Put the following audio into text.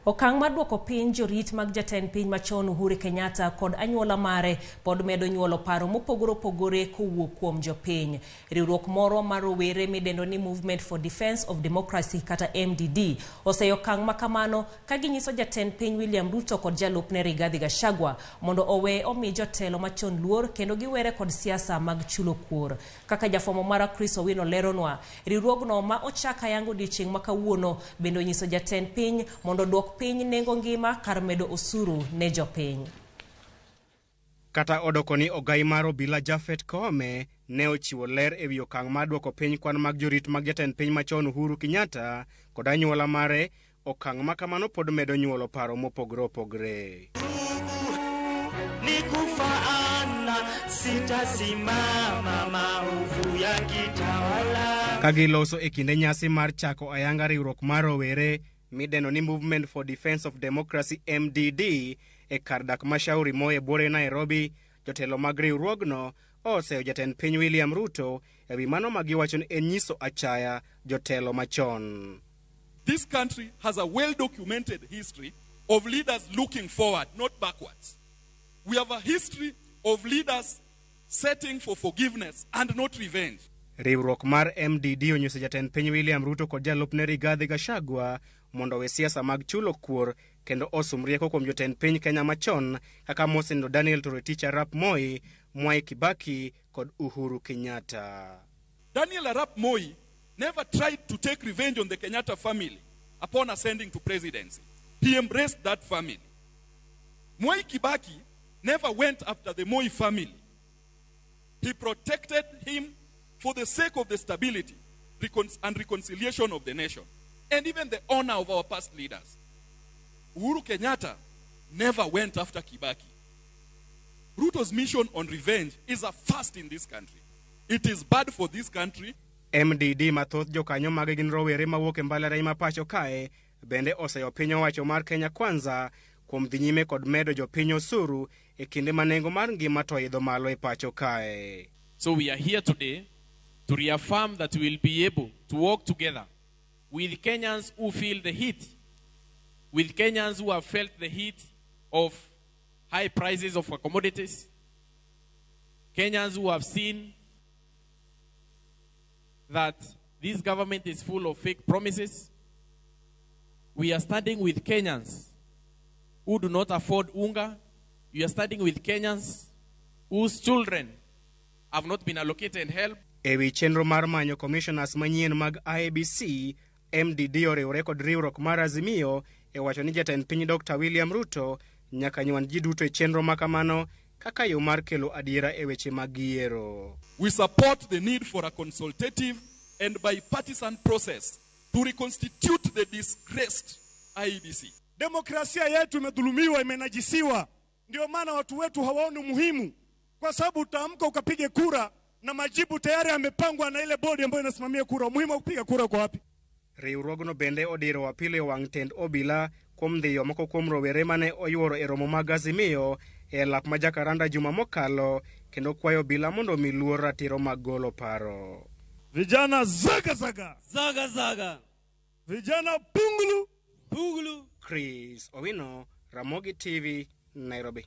Okang' mar duoko piny jorit mag jatend piny machon Uhuru Kenyatta kod anyuola mare pod medo nyuolo paro mopogore opogore kowuok kuom jopiny. Riwruok moro mar rowere midendo ni Movement for Defence of Democracy kata MDD oseyo okang' ma kamano ka ginyiso jatend piny William Ruto kod jalupne Rigathi Gachagua mondo owe omi jotelo machon luor kendo giwere kod siasa mag chulo kuor. Kaka jafwambo mara Chris Owino leronwa, riwruogno ma ochak ayanga odiochieng' ma kawuono bende onyiso jatend piny mondo oduok piny nengo ngima kar medo osuru ne jopiny. Kata odoko ni ogai mar obila Japhet Koome ne ochiwo ler ewi okang' mar duoko piny kwan mag jorit mag jatend piny machon Uhuru Kenyatta kod anyuola mare, okang' ma kamano pod medo nyuolo paro mopogore opogore. Ni kufaana sitasimama maovu yakitawala. Ka giloso e kinde nyasi mar chako ayanga riwruok mar rowere midendo ni Movement for Defense of Democracy MDD e kar dak ma Shauri Moyo e buore Nairobi, jotelo mag riwruogno oseyo jatend piny William Ruto ewi mano ma giwacho ni en nyiso achaya jotelo machon. This country has a well-documented history of leaders looking forward, not backwards. We have a history of leaders setting for forgiveness and not revenge. Riwruok mar MDD onyiso jatend piny William Ruto kod jalupne Rigathi Gachagua mondo owe siasa mag chulo kuor kendo osum rieko kuom jotend piny Kenya machon kaka mosenindo Daniel Toroitich arap Moi, Mwai Kibaki kod Uhuru Kenyatta. Daniel Arap Moi never tried to take revenge on the Kenyatta family upon ascending to presidency. He embraced that family. Mwai Kibaki never went after the Moi family. He protected him for the sake of the stability and reconciliation of the nation, and even the honor of our past leaders. Uhuru Kenyatta never went after Kibaki. Ruto's mission on revenge is a first in this country. It is bad for this country. MDD mathoth jokanyo mage gin rowere mawuok e mbalariany ma pacho kae bende oseyo piny owacho mar Kenya Kwanza kuom dhi nyime kod medo jopiny osuru e kinde ma nengo mar ngima to idho malo e pacho kae. So we are here today to reaffirm that we will be able to work together with Kenyans who feel the heat, with Kenyans who have felt the heat of high prices of commodities, Kenyans who have seen that this government is full of fake promises. We are standing with Kenyans who do not afford unga. We are standing with Kenyans whose children have not been allocated help. Ewi chenro mar manyo commissioners manyien mag IEBC, MDD oriwore kod riwruok mar Azimio e wacho ni jatend piny Dr. William Ruto nyaka nywan ji duto e chenro ma kamano kaka yo mar kelo adiera e weche mag yiero. We support the need for a consultative and bipartisan process to reconstitute the disgraced IEBC. Demokrasia yetu imedhulumiwa, imenajisiwa. Ndio maana watu wetu hawaoni umuhimu, kwa sababu utaamka ukapige kura na majibu tayari yamepangwa na ile bodi ambayo inasimamia kura. Umuhimu wa kupiga kura uko wapi? Riwruogno bende odiro apil e wang' tend obila kuom dhiyo moko kuom rowere mane oyuoro e romo mag Azimio e lap ma Jacaranda juma mokalo kendo kwayo obila mondo omi luor ratiro mag golo paro. Vijana zaga zaga, Zaga zaga. vijana pungulu Pugulu. Chris Owino, Ramogi TV, Nairobi.